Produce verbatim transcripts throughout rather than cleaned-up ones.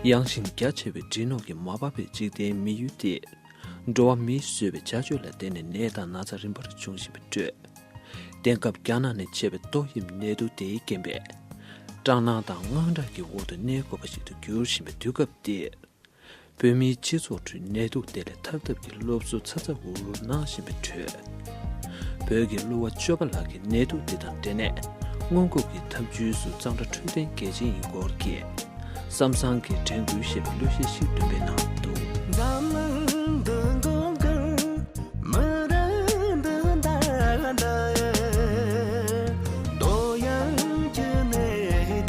ཡང་ཞིང་རྒྱ་ཆེ་བའི་འབྲི་ནོར་གྱི་མ་འབབ་པའི་འཇིག་རྟེན་མི་ཡུལ་འདིར། འགྲོ་བ་མིས་བཟོས་པའི་བྱ་སྤྱོད་ལ་བརྟེན་ནས་ནད་དང་ན་ཚ་རིམ་པར་འབྱུང་བཞིན་པའི་ཁྲོད། དེང་སྐབས་རྒྱ་ནག་ནས་མཆེད་པའི་ཏོག་དབྱིབས་ནད་དུག་དེའི་རྐྱེན་པས། སྐྲག་སྣང་དང་དངངས་སྐྲག་གི་འོག་ཏུ་གནས་དགོས་པ་ཞིག་ཏུ་འགྱུར་བཞིན་པའི་དུས་སྐབས་འདིར། བོད་མིའི་སྤྱི་ཚོགས་ཁྲོད་ནད་དུག་དེ་ལས་ཐར་ཐབས་ཀྱི་སློབ་གསོ་ཚ་ཚ་འུར་འུར་གནང་བཞིན་པའི་ཁྲོད། བོད་ཀྱི་གླུ་བ་སྤྱོད་པ་ལགས་ཀྱིས་ནད་དུག་འདི་དང་འབྲེལ་ནས་སྔོན་འགོག་གི་ཐབས་ཇུས་སུ་གཙང་སྦྲ་འཕྲོད་བསྟེན་གལ་ཆེ་ཡིན་སྐོར་གྱི་བསམ་བཟང་གི་དྲན་སྐུལ་ཞེས་པའི་གླུ་གཞས་ཤིག་འདོན་སྤེལ་གནང་འདུག། འཛམ་གླིང་འདི་མགོན་གྱུར། མི་རབས་འདི་འདར་འདར། ཏོག་དབྱིབས་ཀྱི་ནད་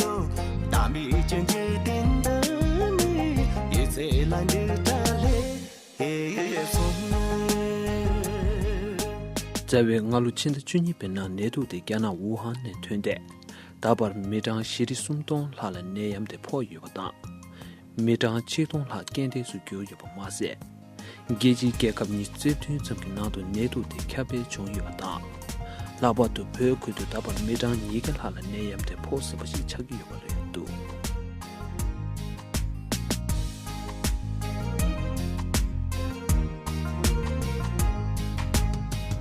དུག་དམ་པའི་སྤྱི་འཇིག་རྟེན་འདི་ནས་ཡིད་ཚད་ལ་འདི་ལྟ་ལས་ཧེ་སོང་། རྩ་བའི་སྔ་ལོ་ཕྱི་ཟླ་བཅུ་གཉིས་པའི་ནང་ནད་དུག་དེ་རྒྱ་ནག་ཝུ་ཧན་ནས་ཐོན་ཏེ། ད་བར་མི་གྲངས་བཞི་ཁྲི་སུམ་སྟོང་ལྷག་ལ་ནད་ཡམས་དེ་ཕོག་ཡོད་པ་དང་། མི་གྲངས་ཆིག་སྟོང་ལྷག་རྐྱེན་འདས་སུ་གྱུར་ཡོད་པ་མ་ཟད། རྒྱལ་སྤྱིའི་རྒྱལ་ཁབ་ཉི་ཤུ་རྩ་བདུན་ཙམ་གྱི་ནང་དུ་ནད་དུག་དེ་ཁྱབ་སྤེལ་བྱུང་ཡོད་པ་དང་། ལྷག་པར་དུ་བོད་ཁུལ་དུ་ད་བར་མི་གྲངས་ཉིས་བརྒྱ་ལྷག་ལ་ནད་ཡམས་དེ་ཕོག་ཟིན་པ་ཞིག་ཆགས་ཀྱི་ཡོད་པ་རེད་འདུག།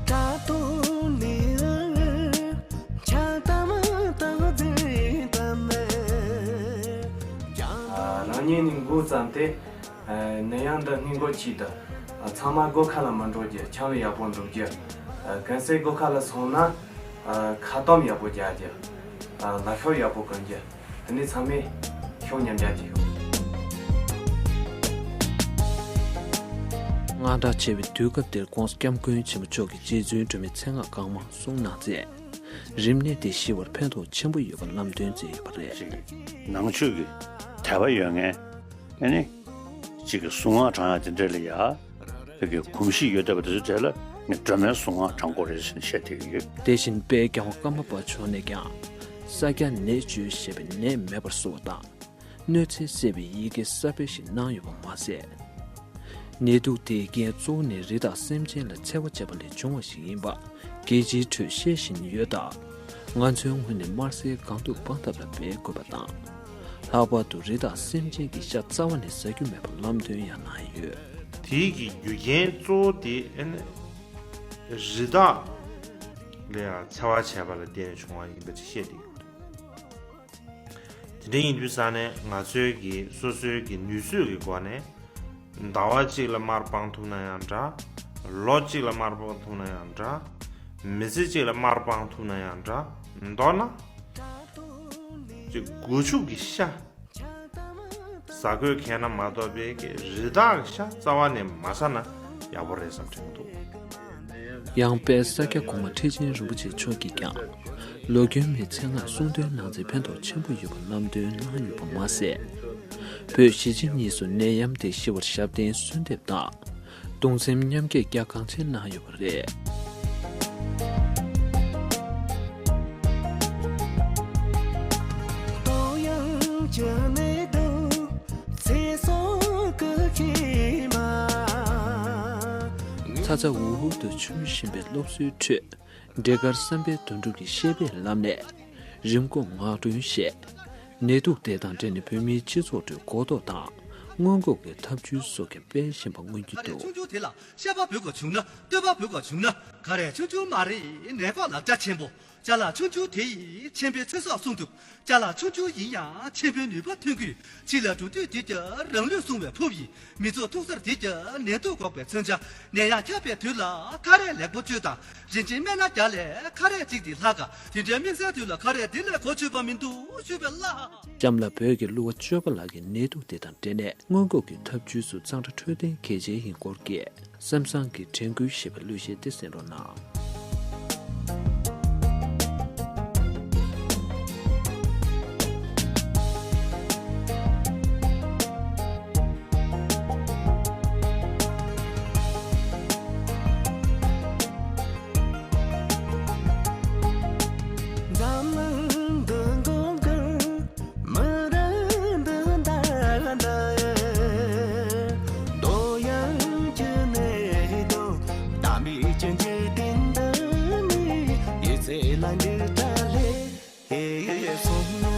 ད་དུང་ནི་ཆགས་དམ་དང་འཛིན་དམ་མེད། ཨ། རང་ཉིད་ནི་འགོ་བརྩམས་ཏེ། ཨ། ནད་ཡམས་འདི་སྔོན་འགོག་ཆེད་དུ། ཨ། ཚང་མ་སྒོ་ཁ་ལ་མི་འགྲོ་རྒྱུ། ཁྱིམ་ལ་ཡག་པོ་འདུག་རྒྱུ། ཨ། གུང་སེང་སྒོ་ཁ་ལ་སོང་ན། ཨ། ཁ་ཏོམ་ཡག་པོ་རྒྱག་རྒྱུ། ཨ། ལག་ཤོབ་ཡག་པོ་གོན་རྒྱུ། དེ་ནས་ཚང་མས་ཤོག་ཉམས་རྒྱག་རྒྱུ་ཡོད། དངངས་སྐྲག་ཆེ་བའི་དུས་སྐབས་འདིར་༸གོང་ས་༸སྐྱབས་མགོན་ཆེན་པོ་མཆོག་གིས་རྗེ་བཙུན་སྒྲོལ་མའི་མཚན་སྔགས་གང་མང་གསུངས་གནང་སྟེ། རིམས་ནད་དེ་ཞི་བར་ཕན་ཐོགས་ཆེན་པོ་ཡོད་པ་ལམ་སྟོན་མཛད་ཡོད་པ་རེད། ཅིག་ནང་ཆོས་ཀྱི་དད་པ་ཡོད་མཁན། ཨ་ནི། ཅིག་གི་གཟུངས་སྔགས་བགྲང་ཡག་དེ་འདྲ་ལ་ཡ། བོད་ཀྱི་གོམས་གཤིས་ཡོད་བསྡད་པ་དེ་ཚོའི་གྲས་ལ་ངས་སྒྲོལ་མའི་གཟུངས་སྔགས་བགྲང་དགོས་རེད་ཟེར་ནས་བཤད་བསྡད་ཀྱི་ཡོད། དེ་བཞིན་དཔལ་རྒྱལ་བ་ཀརྨ་པ་མཆོག་ནས་ཀྱང་། ས་སྐྱ་ནད་བཅོས་ཞེས་པའི་ནད་མེད་པར་བཟོ་བ་དང་། གནོད་འཚེ་སེལ་བའི་ཡི་གེ་གསར་སྤེལ་ཞིག་གནང་ཡོད་པ་མ་ཟད། ནད་དུག་དེའི་རྐྱེན་གཙོ་བོ་ནི་རི་དྭགས་སེམས་ཅན་ལ་འཚེ་བ་བྱས་པ་ལས་བྱུང་བ་ཞིག་ཡིན་པ་རྒྱལ་སྤྱིའི་ཁྲོད་བཤད་བཞིན་ཡོད་སྟབས། ང་ཚོའི་ངོས་ནས་དམར་གསོད་གང་ཐུབ་སྤང་ཐབས་ལ་འབད་དགོས་པ་དང་། ལྷག་པར་དུ་རི་དྭགས་སེམས་ཅན་གྱི་ཤ་རྩ་བ་ནས་ཟ་རྒྱུ་མེད་པར་ལམ་སྟོན་ཡང་གནང་ཡོད། དེའི་གི་རྒྱུ་རྐྱེན་གཙོ་བོ་དེ་ཨ་ནི་རི་དྭགས་ལ་ཡང་འཚེ་བ་བྱས་པ་ལ་བརྟེན་ནས་བྱུང་བ་ཡིན་པ་ཅིག་བཤད་དེ་ཡོད། དེ་འདྲ་ཡིན་དུས་ཙང་ནས་ང་ཚོའི་གི་སོ་སོའི་གི་ནུས་ཚོད་ཀྱི་སྒོ་ནས་ཟླ་བ་གཅིག་ལ་དམར་སྤང་ཐུབ་ན་ཡང་འདྲ། ལོ་གཅིག་ལ་དམར་སྤང་ཐུབ་ན་ཡང་འདྲ། མི་ཚེ་གཅིག་ལ་དམར་སྤང་ཐུབ་ན་ཡང་འདྲ། མདོར་ན། ཅིག་སྒོ་ཕྱུགས་ཀྱི་ཤ་ཟ་དགོས་མཁན་ན་མ་གཏོགས་པའི་གི་རི་དྭགས་ཀྱི་ཤ་རྩ་བ་ནས་མ་ཟ་ན་ཡག་པོ་རེད་བསམ་དྲན་འདུག། ཡང་དཔལ་ས་སྐྱ་གོང་མ་ཁྲི་ཆེན་རིན་པོ་ཆེ་མཆོག་གིས་ཀྱང་། ལོ་རྒྱུས་མའི་མཚན་སྔགས་གསུང་འདོན་གནང་ཚེ་ཕན་ཐོགས་ཆེན་པོ་ཡོད་པ་ལམ་སྟོན་གནང་ཡོད་པ་མ་ཟད། བོད་གཞིས་བྱེས་གཉིས་སུ་ནད་ཡམས་དེ་ཞི་བར་ཞབས་བརྟན་གསོལ་འདེབས་དང་། གདུང་སེམས་མཉམ་སྐྱེད་རྒྱ་གང་ཆེ་གནང་ཡོད་པ་རེད། ཚ་ཚ་འུར་འུར་དུ་འཕྱུར་བཞིན་པའི་སློབ་གསོའི་ཁྲོད། འབྲས་དཀར་བསམ་འཕེལ་དོན་གྲུབ་ཀྱི་བཤད་པའི་ལམ་ནས་རིམས་འགོག་ངག་སྒྲོན་བཅས། ནད་དུག་དེ་དང་འབྲེལ་ནས་བོད་མིའི་སྤྱི་ཚོགས་ཁྲོད་གོ་རྟོགས་དང་སྔོན་འགོག་གི་ཐབས་ཇུས་སོགས་ཀྱང་སྤེལ་བཞིན་པ་མངོན་གྱི་འདུག། ག་རེ་ཆུང་ཆུང་དེ་ལ་བཤད་པ་འབུལ་དགོས་བྱུང་ན། བསྟོད་པ་འབུལ་དགོས་བྱུང་ན། ག་རེ་ཆུང་ཆུང་མ་རེད། ནད་འགོག་ལ་རྒྱ་ཆེན་པོ། ཅ་ལག་ཆུང་ཆུང་དེ་ཡིས་ཆེན་པོའི་ཚེ་སྲོག་སྲུང་ཐུབ། ཅ་ལག་ཆུང་ཆུང་ཡིན་ཡང་ཆེན་པོའི་ནུས་པ་ཐོན་གྱི་ཡོད། ཕྱི་ལ་འགྲོ་དུས་དེ་གྱ་རང་ལུས་སྲུང་བའི་ཕུབ་ཡིན། མི་ཚོགས་ཐུག་སར་དེ་གྱ་ནད་དུག་འགོག་པའི་མཚོན་ཆ། ནད་ཡམས་ཁྱབ་པའི་དུས་ལ་ཁ་རས་ལེགས་པོ་གཅོད་དང་། རིན་ཆེན་སྨན་སྣ་རྒྱག་ལས་ཁ་རས་གཅིག་དེ་ལྷག་ག། དེ་འདྲའི་དམིགས་བསལ་དུས་ལ་ཁ་རས་དེ་ལས་གོ་ཆོད་པ་མི་འདུག་ཞུས་པའི་ལྷག། གཤམ་ལ་བོད་ཀྱི་གླུ་བ་སྤྱོད་པ་ལགས་ཀྱིས་ནད་དུག་དེ་དང་འབྲེལ་ནས་སྔོན་འགོག་གི་ཐབས་ཇུས་སུ་གཙང་སྦྲ་འཕྲོད་བསྟེན་གལ་ཆེ་ཡིན་སྐོར་གྱི། བསམ་བཟང་གི་དྲན་སྐུལ་ཞེས་པའི་གླུ་གཞས་འདི་གསན་རོགས་གནང་། ཚེ་ལ་འདི་ལྟར་ལས་ཧེ་སོང་།